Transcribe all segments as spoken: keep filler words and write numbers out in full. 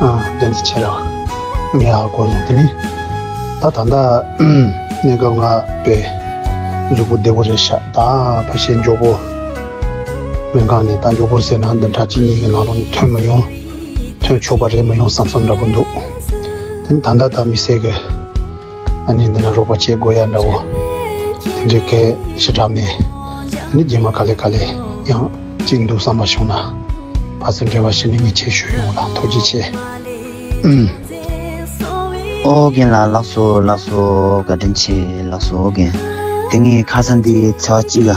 ཨ། དེ་འདྲ་བྱས་ར་ངས་ཧ་གོ་སོང་། དེ་ནི་ད་ད་ལྟ་གནས་སྐབས་ང་དཔེ་གཟུགས་པོ་བདེ་པོ་རེད་ཤག་ད་ཕལ་ཆེར་མགྱོགས་པོ་སྨན་ཁང་ནས། ད་མགྱོགས་པོ་ཟེར་ན་བདུན་ཕྲག་གཅིག་གཉིས་ཀྱི་ནང་ལོགས་ནས་ཐོན་མི་ཡོང་། ཐོན་ཆོག་པ་རེད་མི་ཡོང་བསམ་བསམ་འདྲ་པོ་འདུག་དེ་ནི་ད་ལྟ་ད་མི་སེར་གྱི་ཨ་ནི་འདི་ན་རོགས་པ་བྱེད་དགོས་ཡ་འདྲ་བོ་དེ་འདྲའི་གལ་ཞེ་དྲག་མེད། ཨ་ནི་རྗེས་མ་ག་ལེ་ག་ལེ་ཡང་གཅིག་འདུག་བསམ་པ་བྱུང་ན་ཕར་ཚུར་འབྲེལ་བ་བྱས་ནས་ངས་ཆེད་ཞུ་ཡོང་ལ། ཐུགས་རྗེ་ཆེ། ཨུམ། ཨོ་རྒན་ལགས། ལགས་སོ། ལགས་སོ། བཀའ་དྲིན་ཆེ། ལགས་སོ་རྒན། དེ་ངས་ཁ་སང་འདི་ཚེས་པ་གཅིག་ག་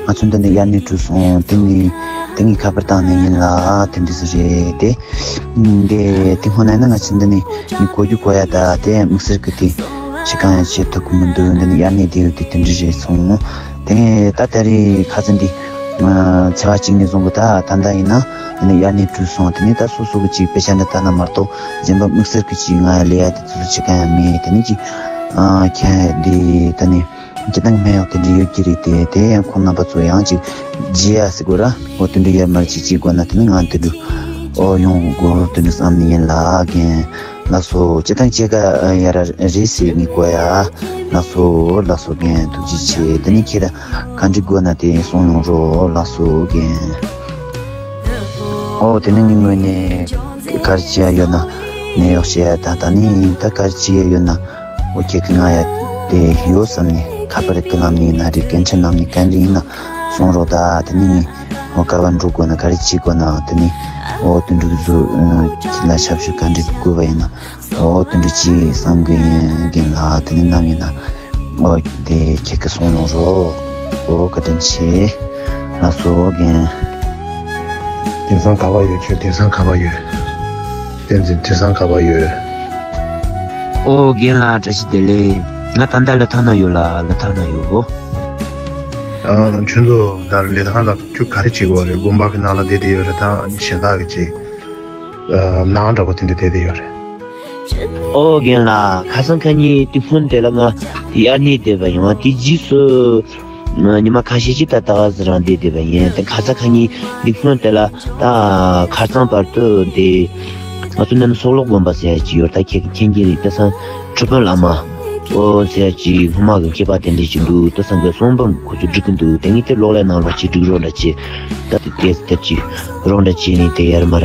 ང་ཚོ་འདི་ནས་དབྱར་གནས་གྲུབ་སོང་། དེ་ངས་དེ་ངས་ཁ་པར་བཏང་ནས་ཡིན་ལ། དེ་འདྲ་ཟིག་རེད་དེ། ཨུམ། དེ་དེ་སྔོན་ན་ཡིན་ན་ང་ཚོ་འདི་ནས་ངས་གོ་རྒྱུ་གོ་ཡ། ད་དེ་དམིགས་བསལ་གི་དེ་ཅི་གང་ཡང་བྱེད་ཐུབ་གི་མི་འདུག་འདི་ནས་དབྱར་གནས་བསྡད་ཡོད་དུས་དེ་འདྲ་རེད་སོང་། དེ་ངས་ད་ད་རེས་ཁ་སང་འདི་ང་ཚེས་པ་གཅིག་ནས་བཟུང་གི་ད་ད་ལྟ་ཡིན་ན་དེ་ནས་དབྱར་གནས་གྲུབ་སོང་། དེ་ནས་ད་སོ་སོ་གི་ཅིག་དཔེ་ཆ་འདྲ་ལྟ་ན་མ་གཏོགས་གཞན་པ་དམིགས་བསལ་གི་ཅིག་ང་ལས་ཡ་དེ་ཚོ་ཅི་གང་ཡང་མེད། དེ་ནས་ཅིག་ཨ་ཁྱེད་འདི་ད་ནི་སྤྱིར་བཏང་སྨན་གཡོག་དེ་འདྲ་ཡོད་ཀྱི་རེད་དེ། དེ་ཡང་ཁོང་རྣམ་པ་ཚོ་ཡང་ཅིག་བརྗེ་ཡ་ཟེར་དགོས་ར། འོ་དེ་འདྲ་ཡར་མར་ཅིག་བྱེད་དགོས་ན་དེ་ནི་ང་དེ་འདྲ་འོ་ཡོང་དགོས་དེ་འདྲ་བསམ་ནས་ཡིན་ལ་རྒན། ལགས་སོ། སྤྱིར་བཏང་སྐྱེས་ཀ་ཡ་ར་རེད་ཟེར་ངས་གོ་ཡ། ལགས་སོ། ལགས་སོ་རྒན། ཐུགས་རྗེ་ཆེ། དེ་ནི་ཁྱེད་རང་ག་འདྲ་དགོས་ན་དེ་གསུང་ཡོང་རོགས། ལགས་སོ་རྒན། ཨོ་དེ་ནི་ངའི་ངོས་ནས་ག་རེ་བྱེད་ཡ་ཡོད་ན། ནད་གཡོག་བྱེད་ཡ་ད་ད་ནི་ད་ག་རེ་བྱེད་ཡ་ཡོད་ན། ཨོ་ཁྱེད་ཀྱི་ང་ཡ་དེ་ཡོད་བསམ་ནས་ཁ་པར་གི་ནང་ནས་ཡིན་ན་རེད། སྐད་འཕྲིན་ནང་ནས་ག་འདྲ་ཡིན་ན་གསུང་རོགས། ད་དེ་ནི་ངས་ཨོ་ག་པར་འགྲོ་དགོས་ན། ག་རེ་བྱེད་དགོས་ན། དེ་ནི་ཨོ་དེ་འགྲུབ་བཟོ་ཁྱེད་ལ་ཞབས་ཞུ་ག་འདྲ་དགོས་པ་ཡིན་ན། ཨོ་དེ་འདྲ་ཅིག་བསམ་གི་ཡིན་རྒན་ལགས། དེ་ནི་ནམ་ཡིན་ན་ཨོ་དེ་ཁྱེད་ཀྱིས་གསུང་ཡོང་རོགས། ཨོ་བཀའ་དྲིན་ཆེ། ལགས་སོ་རྒན། དེང་སང་ག་པར་ཡོད། ཁྱོད་དེང་སང་ག་པར་ཡོད། བསྟན་འཛིན་དེང་སང་ག་པར་ཡོད། ཨོ་རྒན་ལགས་བཀྲ་ཤིས་བདེ་ལེགས། ང་ད་ལྟ་ལི་ཐང་ན་ཡོད་ལགས། ལི་ཐང་ན་ཡོད། ཨ་ཁྱོད་ཚོ་ད་ལི་ཐང་ལ་ཁྱོད་ག་རེ་བྱེད་དགོས་རེད། དགོན་པ་གི་ནང་ལ་བསྡད་བསྡད་ཡོད་རེད། ད་གཞན་དག་གི་ཅིག་ནང་འདྲ་པོ་དེ་འདྲ་བསྡད་བསྡད་ཡོད་རེད། ཨོ་རྒན་ལགས། ཁ་སང་ཁ་ཉིན་དེ་སྔོན་དེ་ལ་ང་དེ་དབྱར་གནས་བསྡད་པ་ཡིན། དེ་རྗེས་སུ་ཉི་མ་ཁ་ཤས་ཅིག་ད་ད་ག་ཟེ་རང་བསྡད་བསྡད་པ་ཡིན། དེ་ཁ་སང་ཁ་ཉིན་དེ་སྔོན་དེ་ལ་ད་ཁ་རྩང་བར་དུ་དེ་ང་ཚོ་འདི་ན་སོག་ལོག་དགོན་པ་ཟེར་ཡ་ཅིག་ཡོད། ད་ཁྱེད་ཀྱིས་མཁྱེན་གྱི་རེད། དེ་སང་ཁྲི་དཔོན་བླ་མ་ཨོ་ཟེར་ཡ་ཅིག་སྔོན་མ་གི་མཁས་པ་དེ་འདྲ་ཅིག་འདུག་དེ་སང་གི་གསུང་འབུམ་ཁོ་ཚོ་སྒྲིག་གི་འདུག་དེ་ངས་དེ་གློག་ཀླད་ནང་ལོགས་ཅིག་སྒྲིག་རོགས་འདྲ་བྱེད། ད་དེ་དེ་དེ་ཅིག་རོགས་འདྲ་བྱས་ནས་དེ་ཡར་མར་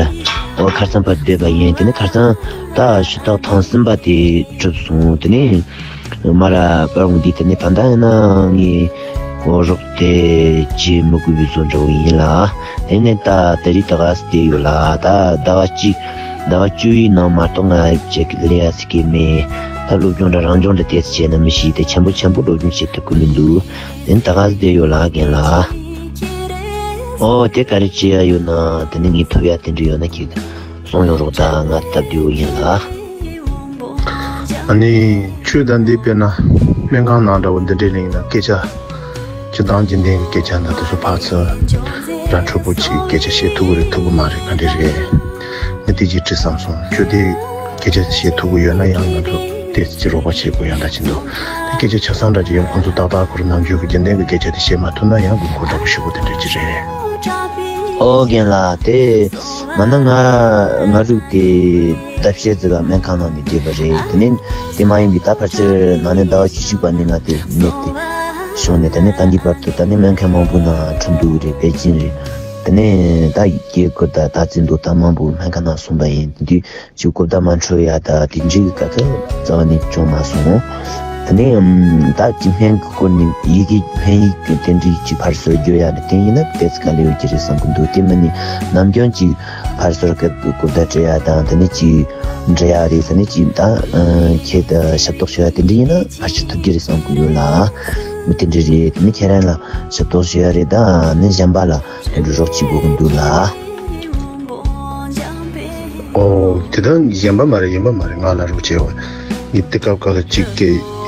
ཨོ་ཁ་རྩང་བར་བསྡད་པ་ཡིན། དེ་ནས་ཁ་རྩང་ད་ཕྱི་ཐོག་ཐེངས་གསུམ་པ་དེ་གྲུབ་སོང་། དེ་ནས་མར་པར་འོང་དུས་དེ་ནས་ད་ལྟ་ཡིན་ན་ངས་ཨོ་རོགས་དེ་བྱེད་མི་དགོས་པའི་བཟོ་འདྲ་བོ་ཡིན་ལ། དེ་ནས་ད་ད་རེས་ད་ག་སེ་བསྡད་ཡོད་ལ། ད་ཟླ་བ་གཅིག་ཟླ་བ་བཅུ་ཡི་ནང་མ་གཏོགས་ང་ཅིག་ལས་ཡ་ཟེར་གི་མེད། ད་སློབ་སྦྱོང་འདྲ་རང་སྦྱོང་འདྲ་ཏོག་ཙམ་བྱས་ན་མི་ཤེས། དེ་ཆེན་པོ་ཆེན་པོ་སློབ་སྦྱོང་བྱེད་ཐུབ་ཀྱི་མི་འདུག་དེ་ནས་ད་ག་སེ་བསྡད་ཡོད་ལ་རྒན་ལགས། ཨོ་དེ་ག་རེ་བྱེད་ཡ་ཡོད་ན། དེ་ནས་ངས་ཐུབ་ཡ་དེ་འདྲ་ཡོད་ན་ཁྱེད་གསུང་ཡོང་རོགས། ད་ང་སྟབས་བདེ་བོ་ཡིན་ལ། ཨ་ནི་ཁྱོད་ད་འདི་དཔེར་ན་སྨན་ཁང་ནང་འདྲ་བོ་འདི་འདྲའི་གླིང་ན་སྐད་ཆ་སྤྱིར་བཏང་རྒྱུན་ལྡན་གྱི་སྐད་ཆ་འདྲ་དེ་ཚོ་ཕར་ཚུར་ར་འཕྲོད་པོ་ཅིག་སྐད་ཆ་བཤད་ཐུབ་ཀྱི་རེད་ཐུབ་ཀྱི་མ་རེད་ག་འདྲ་རེད། ངས་དེ་ཅིག་དྲི་བསམ་སོང་། ཁྱོད་དེ་སྐད་ཆ་བཤད་ཐུབ་ཀྱི་ཡོད་ན་ཡང་ང་ཚོ་དེ་ཅིག་རོགས་པ་བྱེད་དགོས་ཡ་འདྲ་ཅིག་འདུག་དེ་སྐད་ཆ་ཆ་ཚང་འདྲ་ཅིག་ཡང་ཁོང་ཚོ་ཏག་ཏག་ཁོ་རང་ནམ་རྒྱུན་གྱི་རྒྱུན་ལྡན་གྱི་སྐད་ཆ་དེ་བཤད་མ་ཐུབ་ན་ཡང་དགོས་མཁོ་འདྲ་པོ་ཞེ་པོ་དེ་འདྲ་ཅིག་རེད། ཨོ་རྒན་ལགས། དེ་མ་ན་ང་ང་རུ་དེ་ཟླ་ཕྱེད་ཙམ་ལ་སྨན་ཁང་ནང་ནས་བསྡད་པ་རེད། དེ་ནས་དེ་མ་ཡིན་པའི་ད་ཕལ་ཆེར་ན་ནིང་ཟླ་བ་བཅུ་གཅིག་པ་ནས་ང་དེ་ནད་དེ་བྱུང་ནས། དེ་ནས་ད་འདི་བར་དུ་ད་ནི་སྨན་ཁང་མང་པོའི་ནང་ཁྲིན་ཏུའུ་རེད། པེ་ཅིན་རེད། དེ་ནས་ད་སྐྱེ་དགུ་ད་ད་ཙི་འདུག་ད་མང་པོ་སྨན་ཁང་ནང་སོང་པ་ཡིན། དེ་དུས་ཅིག་གོ་བརྡ་མ་འཕྲོད་ཡ་ད་དེ་འདྲའི་ག་ཚོད་རྩ་བ་ནས་བྱུང་མ་སོང་། དེ་ནས་ད་ཅིག་སྨན་གྱི་སྐོར་ནས་ཡི་གེ་སྨན་ཡིག་གི་དེ་འདྲའི་ཅིག་ཕར་ཚུར་བརྗོད་ཡ་རེད། དེ་ཡིན་ན་ཏོག་ཙམ་དཀའ་ལས་ཡོད་ཀྱི་རེད་བསམ་གྱི་འདུག་དེ་མིན་ནི་ནམ་རྒྱུན་ཅིག་ཕར་ཚུར་གི་གོ་བརྡ་སྤྲད་ཡ་དང་། དེ་ནས་ཅིག་འབྲི་ཡ་རེད། དེ་ནས་ཅིག་ད་ཁྱེད་ད་ཞབས་ཏོག་ཞུ་ཡ་དེ་འདྲ་ཡིན་ན་ཕལ་ཆེར་ཐུབ་ཀྱི་རེད་བསམ་གྱི་ཡོད་ལ། མི་དེ་འདྲ་རེད། དེ་ནས་ཁྱེད་རང་ལ་ཞབས་ཏོག་ཞུ་ཡ་རེད། ད་ནི་གཞན་པ་ལ་དེ་འདྲ་རོགས་བྱེད་དགོས་ཀྱི་འདུག་ལ། ཨོ། དེ་ད་གཞན་པ་མ་རེད། གཞན་པ་མ་རེད། ང་ལ་རོགས་བྱས་པ། ངས་དེ་སྐབས་སྐབས་ལ་ཅིག་སྐད་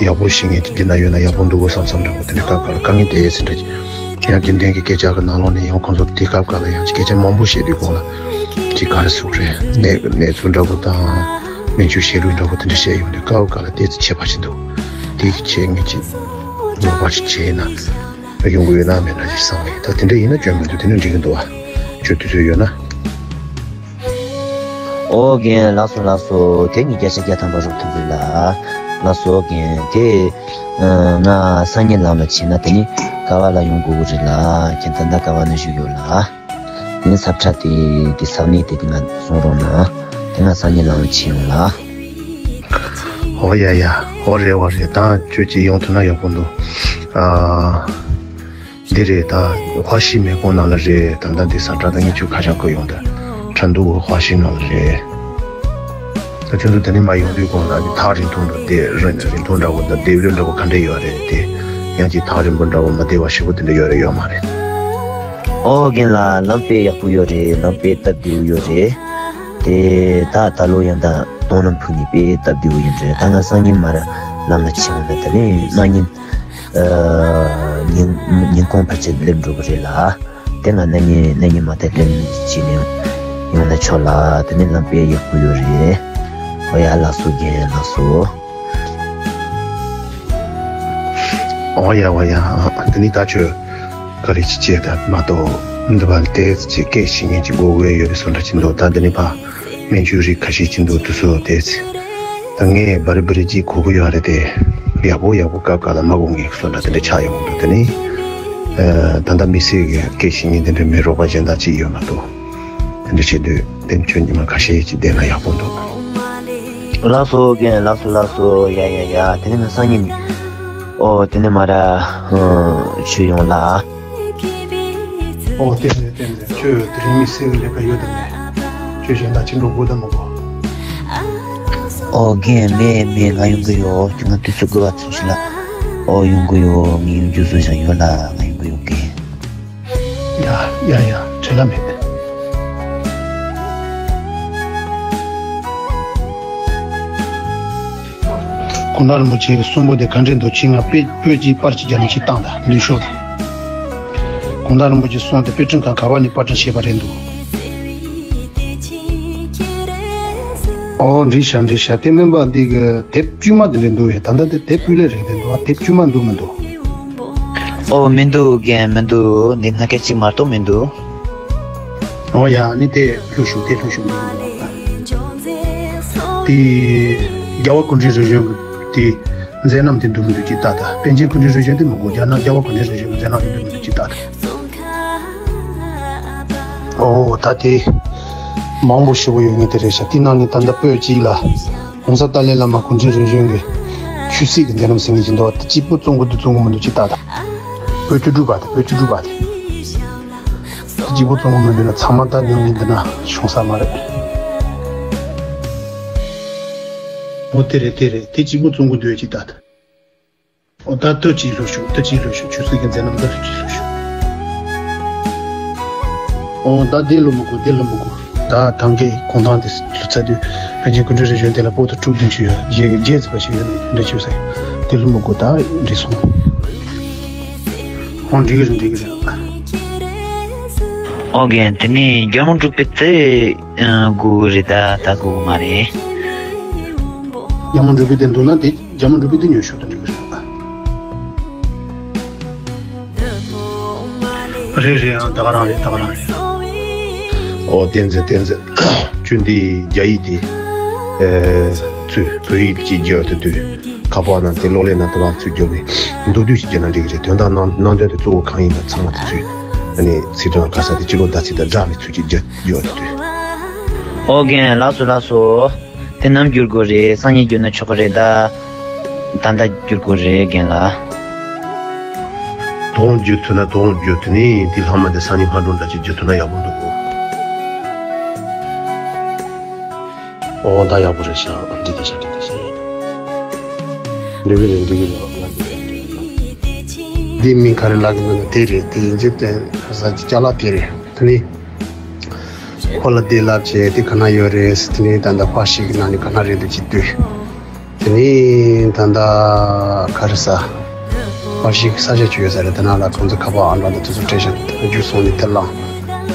ཡག་པོ་ཞིག་ངས་ཅིག་བསྒྱུར་ན་ཡོད་ན་ཡག་པོ་འདུག་གོ་བསམ་བསམ་འདྲ་པོ། དེ་འདྲ་སྐབས་སྐབས་ལ་དཀའ་ངལ་དེ་ཡོད་ཟེར་འདྲ་ཅིག་ཡང་རྒྱུན་ལྡན་གྱི་སྐད་ཆ་གི་ནང་ལོགས་ནས་ཡང་ཁོང་ཚོ་དེ་སྐབས་སྐབས་ལ་ཡང་ཅིག་སྐད་ཆ་མང་པོ་བཤད་དུས་གོང་ལ་ཅིག་ག་རེ་ཟེར་དགོས་རེད། གནས་གནས་ཚུལ་འདྲ་པོ་དང་སྨན་བཅོས་བྱེད་ལུགས་འདྲ་པོ་དེ་འདྲ་བཤད་ཡོང་དུས་སྐབས་སྐབས་ལ་དེ་ཚོ་ཁྱད་པར་ཅིག་འདུག་དེ་གི་ཆེད་ངས་ཅིག་ལོག་པ་ཅིག་བྱས་ན་ཡོང་གི་ཡོད་ན་མེད་ན་ཅིག་བསམ་གི། ད་དེ་འདྲ་ཡིན་ན་སྐྱོན་མི་འདུག་དེ་ནས་འགྲིག་གི་འདུག་བ། ཁྱོད་དུས་ཚོད་ཡོད་ན། ཨོ་རྒན་ལགས་སོ་ལགས་སོ། དེ་ནི་བརྒྱ་ཆ་བརྒྱ་ཐམ་པ་རོགས་ཐུབ་རེད་ལ། ལགས་སོ་རྒན། དེ་ང་སང་ཉིན་ལམ་ལ་ཕྱིན་ན་དེ་ནི་ག་བ་ལ་ཡོང་དགོས་ཀྱི་རེད་ལ། ཁྱེད་ད་ལྟ་ག་བ་ན་བཞུགས་ཡོད་ལ། དེ་ནི་ས་ཁྲ་དེ་དེ་ས་གནས་དེ་དེ་ང་གསུང་རོགས་གནང་། དེ་ང་སང་ཉིན་ལམ་ལ་ཕྱིན་ཡོང་ལ། ཨོ་ཡ་ཡ། ཨོ་རེད་ཨོ་རེད། ད་ཁྱོད་ཀྱིས་ཡོང་ཐུབ་ན་ཡག་པོ་འདུག་ཨ། འདི་རེད་ད། ཧྭ་ཤིང་མེ་ཀོང་ནང་ལ་རེད། ད་ལྟ་འདི་ས་ཁྲ་ད་ངས་ཁྱོད་ཁ་བྱང་བཀོད་ཡོང་ད། ཁྲ་འདུག་གི་ཧྭ་ཤིང་ནང་ལ་རེད། ད་ཁྱོད་ཚོ་དེ་ནས་མ་ཡོང་དུས་གོང་ལ་ཐག་རིང་ཐུང་འདྲ་དེ་རིང་རིང་ཐུང་འདྲ་བོ་དང་ལྡེབས་རིས་འདྲ་བོ་ག་འདྲ་ཡོད་རེད་དེ། ཡང་ཅིག་ཐག་རིང་པོ་འདྲ་བོ་མ་བདེ་བ་ཞེ་པོ་དེ་འདྲ་ཡོད་རེད་ཡོད་མ་རེད། ཨོ་རྒན་ལགས། ལམ་དཔེ་ཡག་པོ་ཡོད་རེད། ལམ་དཔེ་སྟབས་བདེ་བོ་ཡོད་རེད། དེ་ད་ད་ལོ་ཡང་ད་དོང་ལམ་ཕུག་ནས་དཔེ་སྟབས་བདེ་བོ་ཡིན་རེད། ད་ང་སང་ཉིན་མར་ལམ་ལ་ཕྱིན་ན་དེ་ནས་གནངས་ཉིན། ཨ། ཉིན་ཉིན་གུང་ཕལ་ཆེར་སླེབས་འགྲོ་གི་རེད་ལ། དེ་ང་གནངས་ཉིན་གནངས་ཉིན་མ་གཏོགས་སླེབས་ནས་ཕྱིན་ནས་ཡོང་ན་ཆོག་ལ། དེ་ནས་ལམ་དཔེ་ཡག་པོ་ཡོད་རེད། ཨོ་ཡ་ལགས་སོ་རྒན་ལགས་སོ། ཨོ་ཡ་ཨོ་ཡ། དེ་ནས་ད་ཁྱོད་ག་རེ་ཅིག་བྱས་ད་མ་གཏོགས་འདི་བ་ལྟས་ཅིག་སྐད་ཤེས་མཁན་ཅིག་དགོས་དགོས་ཡོད་རེད་བཟོ་འདྲ་ཅིག་འདུག་ད་འདི་ནས་ཕ། སྨན་བཅོས་རིགས་ཁ་ཤས་ཅིག་འདུག་དེ་ཚོ་དེ་ཚེ། ད་ངས་བ་རི་བ་རི་ཅིག་གོ་གི་ཡོད་རེད་དེ། ཡག་པོ་ཡག་པོ་སྐབས་སྐབས་ལ་མ་གོ་ངེས་སོ་འདྲ་དེ་འདྲ་ཆགས་ཡོང་གི་འདུག་དེ་ནི། ཨ། ད་ལྟ་དམིགས་བསལ་གྱི་སྐད་ཤེས་མཁན་དེ་འདྲ་མི་རོགས་པ་གཞན་དག་ཅིག་ཡོད་མ་གཏོགས། དེ་འདྲ་བྱེད་དུས་དེ་ཁྱོད་ཉི་མ་ཁ་ཤས་ཅིག་བསྡད་ན་ཡག་པོ་འདུག་ལགས་སོ་རྒན། ལགས་སོ་ལགས་སོ། ཡ་ཡ་ཡ། དེ་ནི་ང་སང་ཉིན། ཨོ་དེ་ནི་མ་ར། ཨ། ཆུ་ཡོང་ལ། ཨོ་བསྟན་འཛིན་བསྟན་འཛིན། ཁྱོད་དེ་རིང་མི་སེར་གྱི་ལས་ཀ་ཡོད་དམ་མེད། ཁྱོད་གཞན་དག་ཅི་འགྲོ་དགོས་དམ་མི་དགོས། ཨོ་རྒན་མེད་མེད། ང་ཡོང་གི་ཡོད། ཁྱོད་ང་དུས་ཚོད་དགོས་པ་ཚོ་ཞིག་ལ། ཨོ་ཡོང་གི་ཡོད། ངས་ཡོང་རྒྱུ་བཟོས་བཞག་ཡོད་ལ། ང་ཡོང་གི་ཡོད་རྒན། ཡ་ཡ་ཡ། བྲེལ་བ་མེད། གུང་ཐང་རིན་པོ་ཆེ་གི་གསུང་འབུམ་དེ་ག་འདྲས་འདུག་ཅིག་ང་དཔེ་པོད་གཅིག་པར་གཅིག་རྒྱབ་ནས་ཅིག་བཏང་དང་ལུས་ཤོག་དང་། གུང་ཐང་རིན་པོ་ཆེ་གསུང་དེ་དཔེ་སྐྲུན་ཁང་ག་བ་ནས་པར་སྐྲུན་བྱས་པ་རེད་འདུག་ཨོ་འགྲིག་ཤག་འགྲིག་ཤག་དེ་མིན་པ་འདི་གི་དེབ་དཀྱུས་མ་དེ་འདྲས་འདུག་ཡ། ད་ལྟ་དེ་དེབ་སྤུས་ལེགས་རེད་དེ་འདུག་དེབ་དཀྱུས་མ་འདུག་མི་འདུག་ཨོ་མི་འདུག་རྒན་མི་འདུག་འདི་སྣ་ཁ་གཅིག་མ་གཏོགས་མི་འདུག་ཨོ་ཡ། ནི་དེ་ལྷུག་ཤུགས་དེ་ལྷུག་ཤུགས་མི་འདུག་དེ་རྒྱལ་བ་སྐུ་ཕྲེང་རིམ་བྱོན་གྱི་དེ་མཛད་རྣམ་དེ་འདུག་མི་འདུག་ཅིག་ལྟ་ད། པཎ་ཆེན་སྐུ་ཕྲེང་རིམ་བྱོན་དེ་མི་དགོས། རྒྱ་ནག་རྒྱལ་བ་སྐུ་ཕྲེང་རིམ་བྱོན་གྱི་མཛད་རྣམ་དེ་འདུག་མི་འདུག་ཅིག་ལྟ་ད། ཨོ་ད་དེ་མང་པོ་ཞེ་པོ་ཡོད་ངེས་དེ་རེད་ཤག་དེ་ནང་ནས་ད་ལྟ་པོད་གཅིག་ལ་༸གོང་ས་ཏཱ་ལའི་བླ་མ་སྐུ་ཕྲེང་རིམ་བྱོན་གྱི་ཆོས་སྲིད་ཀྱི་མཛད་རྣམ་ཟེར་མཁན་ཅིག་འདུག་དེ་གཅིག་པོ་བཙོང་དགོས་འདུག་བཙོང་དགོས་མི་འདུག་ཅིག་ལྟ་ད། པོད་བཅུ་དྲུག་པ་དེ། པོད་བཅུ་དྲུག་པ་དེ། གཅིག་པོ་བཙོང་གི་མི་འདུག་ན་ཚང་མ་ད་ཉོ་མི་འདུག་ན་བྱུང་ས་མ་རེད། འོ་དེ་རེད་དེ་རེད། དེ་གཅིག་པོ་བཙོང་གི་འདུག་ཅིག་ལྟ་ད། འོ་ད་ལྟོས་ཅིག་ལྷོད་ཤོག་ལྟོས་ཅིག་ལྷོད་ཤོག་ཆུ་ཚོད་ཀྱི་མཛད་རྣམ་ལྟོས་ཅིག་ལྷོད་ཤོག་འོ་ད་དེ་ལོ་མི་དགོས། དེ་ལོ་མི་དགོས། ད་ཐང་གའི་གུང་ཐང་དེ་ལོ་ཚ་དུས་པཎ་ཆེན་སྐུ་ཕྲེང་རིམ་བྱོན་དེ་ལ་པོ་ཏི་དྲུག་བདུན་ཅུ་ཡོད། བརྒྱད་བརྒྱད་ཙམ་པ་ཞིག་ཡོད་ནི་འདྲ་ཆུ་ཚོད་དེ་ལོ་མི་དགོས། ད་འགྲིག་སོང་། ཨོ་འགྲིག་གི་རེད་འགྲིག་གི་རེད། ཨོ་རྒན་དེ་ནས་རྒྱལ་མོ་འབྲུག་པའི་རྩེ་དགོས་རེད། ད་ད་དགོས་མ་རེད། རྒྱལ་མོ་འབྲུག་པའི་དེ་འདུག་ན་དེ་རྒྱལ་མོ་འབྲུག་པའི་དེ་ཉོ་ཤོག་ད་འགྲིག་གི་རེད། རེད་རེད། ཨང་ད་ག་རང་རེད། ད་ག་རང་རེད། ཨོ་བསྟན་འཛིན་བསྟན་འཛིན། ཁྱོད་འདི་རྒྱ་ཡིག་འདི། ཨེ། ཚུར་བོད་ཡིག་ཅིག་བསྒྱུར་དུ་དུས། ཁ་པར་ནང་དེ་གློག་ཀླད་ནང་དུ་བ་ཚུར་བསྒྱུར་བའི་མདོར་བསྡུས་ཤིག་བརྒྱབ་ན་འགྲིག་གི་རེད། དོན་དག་ནང་ནང་དོན་དེ་གཙོ་བོ་གང་ཡིན་པ་ཚང་མ་དེ་ཚུར་ཨ་ནི་ཚིག་དོན་ག་ས་དེ་སྤྱི་ལོ་ཟླ་ཚིགས་དང་སྦྲགས་ནས་ཚུར་ཅིག་བརྒྱབ་ཡོད་དུས། ཨོ་རྒན་ལགས་སོ་ལགས་སོ། དེ་ནམ་བསྒྱུར་དགོས་རེད། སང་ཉིན་བསྒྱུར་ན་ཆོག་གི་རེད་ད། ད་ལྟ་བསྒྱུར་དགོས་རེད་རྒན་ལགས། དོང་བསྒྱུར་ཐུབ་ན་དོང་བསྒྱུར་ཐུབ་ནས་དེ་ལྷག་མ་དེ་སང་ཉིན་ཕར་འགྲོ་འདྲ་ཅིག་བསྒྱུར་ཐུབ་ན་ཡག་པོ་འདུག་གོ། ཨོ་ད་ཡག་པོ་རེད་ཤག་འགྲིག་གི་ཤག་འགྲིག་གི་ཤག་འགྲིག་གི་རེད་འགྲིག་གི་རེད། འདི་མིང་ག་རེ་ལབ་གི་འདུག་ན་དེ་རེད། དེ་ཡིན་གྱི་དེ་ས་ཅ་ལག་དེ་རེད། དེ་ནི་ཁོ་ལ་དེ་ལབ་བྱས་དེ་ག་ན་ཡོད་རེད། དེ་ནི་ད་ལྟ་ཧྭ་ཤིང་གི་ནང་ནས་ག་ན་རེད་འདུག་ཅིག་ལྟོས། དེ་ནི་ད་ལྟ་ག་རེ་ཟ། ཧྭ་ཤིང་གི་ས་ཆ་ཅིག་ཡོད་ས་རེད། དེ་ནང་ལ་ཁོང་ཚོ་ཁ་པར་ཨང་གྲངས་དང་དེ་ཚོ་སྤྲད་བཞག་བརྒྱུད་སོང་ནས་དེ་བླངས།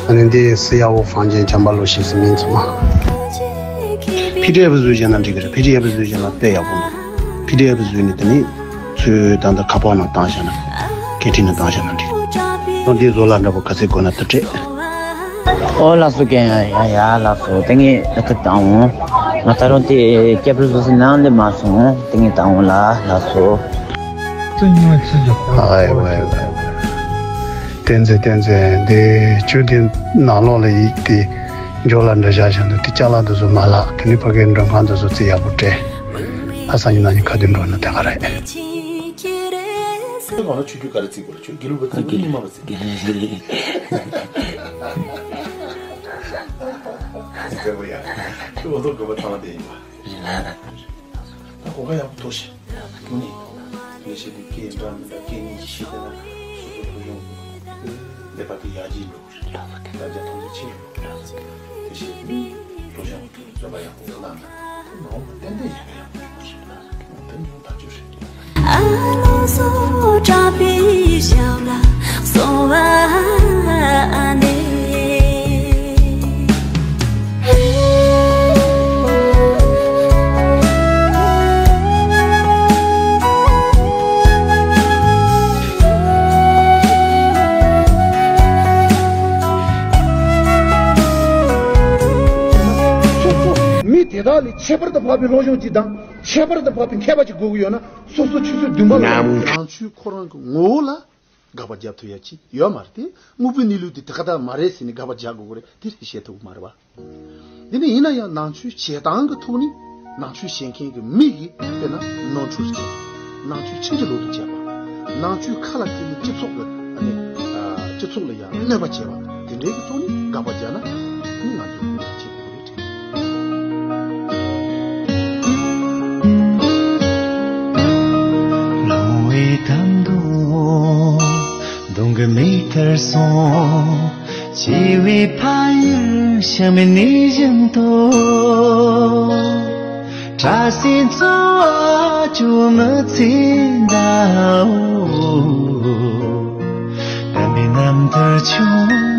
ཨ་ནི་འདི་སི་ཡ་ཝུ་ཧྥང་ཅན་བྱམས་པ་ལོ་ཞེས་སུ་མིང་ཚང་མ། པི་ཌི་ཨེཕ་བཟོས་བྱས་ན་འགྲིག་གི་རེད། པི་ཌི་ཨེཕ་བཟོས་བྱས་ན་དཔེ་ཡག་པོ་འདུག་པི་ཌི་ཨེཕ་བཟོས་ནས་དེ་ནི་ཚུར་ད་ལྟ་ཁ་པར་ནང་བཏང་བཞག་ན་སྐད་འཕྲིན་ནང་བཏང་བཞག་ན་འགྲིག་ཨ་འདི་བཟོ་ལ་འདྲ་པོ་ག་ཚད་དགོས་ན་དེ་སྤྲད། ཨོ་ལགས་སོ། རྒན། ཡ་ཡ་ཡ། ལགས་སོ། ད་ངས་ད་ལྟ་འོང་། ང་ད་རུང་དེ་སྐྱབས་རུ་བཟོ་སའི་ནང་སླེབས་མ་སོང་། ད་ངས་ད་འོང་ལ། ལགས་སོ། ཨའི་ཝེ་ཝེ། བསྟན་འཛིན། བསྟན་འཛིན། འདི་ཁྱོད་དེ་ནང་ལོགས་ལ་ཡིག་དེ་འཇོག་ལ་འདྲ་བཞག་བཞག་འདུག་དེ་ཅ་ལག་འདི་ཚོ་མ་བརླག་དེ་ནས་ཕ་གིའི་མགྲོན་ཁང་འདི་ཚོ་རྩིས་ཡག་པོ་སྤྲད། ཨ། སང་ཉིན་གནངས་ཉིན་ག་དུས་འགྲོ་ན་དེ་ག་རེད། ཁྱོད་གང་ལ་ཆོས་རྒྱུད་ག་རེ་བརྩི་དགོས་ལ། ཁྱོད་དགེ་ལུགས་པ་བརྩི་དགོས། རྙིང་མ་པ་བརྩི་དགོས། བརྩི་དགོས་ཡ། ཁྱོད་འོ་ཐོག་དགོན་པ་ཚང་མ་དེ་ཡིན་པ། ད་གོ་སྐབས་ཡག་པོ་ཐོབ་ཤག་དངོས་གནས། ངས་བཤད་དུས་སྐད་འདྲ་མི་འདྲ་སྐད་གཉིས་ཤིག་བཤད་བསྡད་ན་སོ་སོ་སློབ་སྦྱོང་གི་ཀླད་པ་དེ་ཡར་རྒྱས་འགྲོ་གི་རེད། ལགས་སོ། ད་རྒྱ་ཐམས་ཅད་ཕྱིར་རོ། དེ་བཤད་དུས་སློབ་སྦྱོང་གི་བརྩོན་པ་ཡག་པོ་གནང་ན་དེ་མ་འོངས་པ་ཏན་ཏན་ཡག་ག་ཡག་པོ་ཡོང་གི་རེད། ལགས་སོ། དེ་ཉིད་ཐག་ཆོད་རེད། ཨ་ལོ་སོ་དྲག་པའི་ཞབས་ལ་སོང་བ་ནས། སོ་སོ་མི་དེ་དག་ལས་ཁྱད་པར་དུ་འཕགས་པའི་སློབ་སྦྱོང་ཅིག་དང་ཁྱད་པར་དུ་འཕགས་པའི་མཁས་པ་ཅིག་དགོས་ཀྱི་ཡོད་ན། སོ་སོ་ཆུ་ཚོད་བདུན་པ་ལ་ནང་ཆོས་ཁོ་རང་གི་ངོ་བོ་ལ་དགག་པ་རྒྱབ་ཐུབ་ཡ་ཅིག་ཡོད་མ་རེད་དེ། དངོས་པོའི་གནས་ལུགས་དེ་དེ་ག་ད་མ་རེད་ཟེར་ནས་དགག་པ་རྒྱག་དགོས་ཀྱི་རེད། དེ་རེད་བཤད་ཐུབ་ཀྱི་མ་རེད་པ། འདི་ནི་ཡིན་ན་ཡང་ནང་ཆོས་བྱེད་སྟངས་ཀྱི་ཐོག་ནས་ནང་ཆོས་བྱེད་མཁན་གྱི་མི་ཡིས་དཔེར་ན་ནོར་འཁྲུལ་བྱས། ནང་ཆོས་ཕྱིན་ཅི་ལོག་ཏུ་བྱས་པ། ནང་ཆོས་ཁ་ལ་འཁྱེར་ནས་སྤྱི་ཚོགས་ཀྱི་ཨ་ནི་ཨ་སྤྱི་ཚོགས་ལ་ཡང་གནོད་པ་བྱས་པ་དེ་འདྲའི་གི་ཐོག་ནས་དགག་པ་རྒྱག་ན་ཨ་ནི་ང་ཚོས་བྱེད་དགོས་རེད། ལོང་བའི་དམ་དུ་གདོང་གི་མིག་ལྟར་སོང་། བྱིས་པའི་ཕ་ཡུལ་ཤ་མེད་ནི་བཞིན་དུ། བཀྲ་ཤིས་འཚོ་བ་ཅུང་མི་ཚེ་འདའོ། དམ་པའི་རྣམ་ཐར་ཆུང་